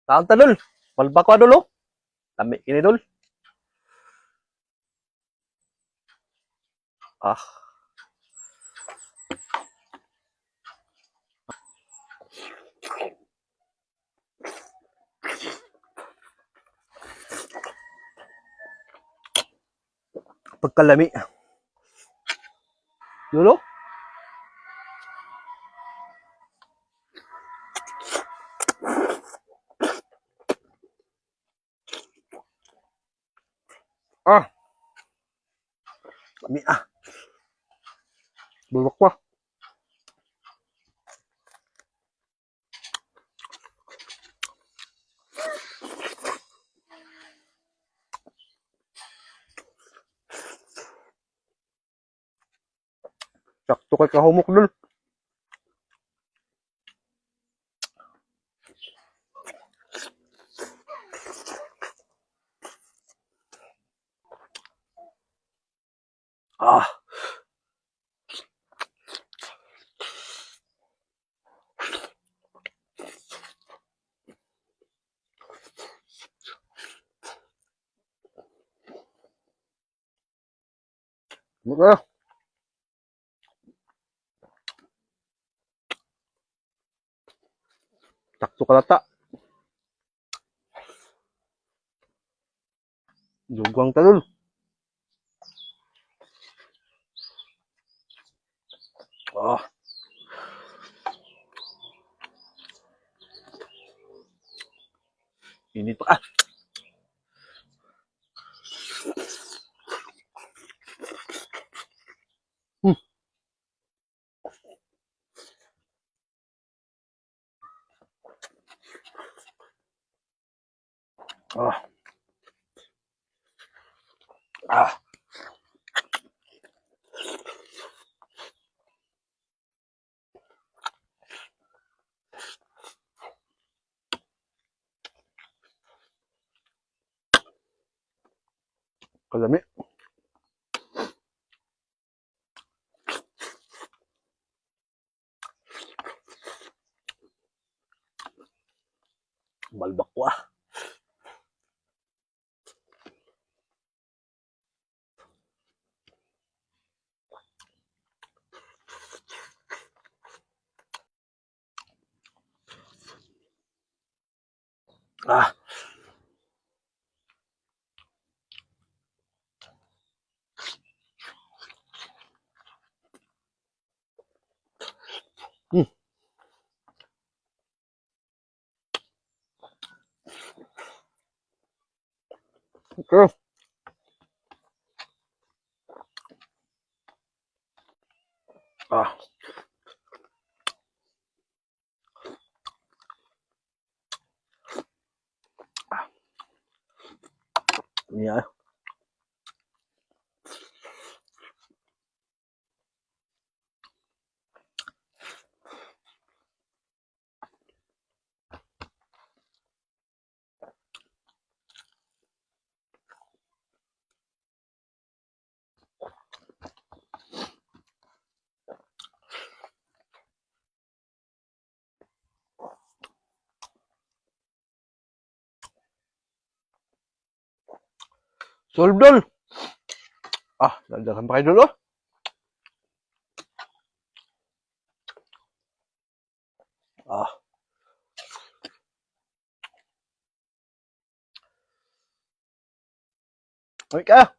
Taon ta, dol. Balbakwa, dol, oh. Lami kini, dol. Ah. Pagkalami. Dolo? Ah. Lami ah. Bulok pa. Sakto kay kahumok, dol. Ah. Mura. Sakto kalata. Dugwang ta, dol. Ah. Init pa. Ah. Ah. Ah. Kalami. Balbakwa. Ah. Okay. Ah. Ah. Yeah. Solve, dol. Ah, daghan pa kayo, dol, oh. Ah. Uy ka.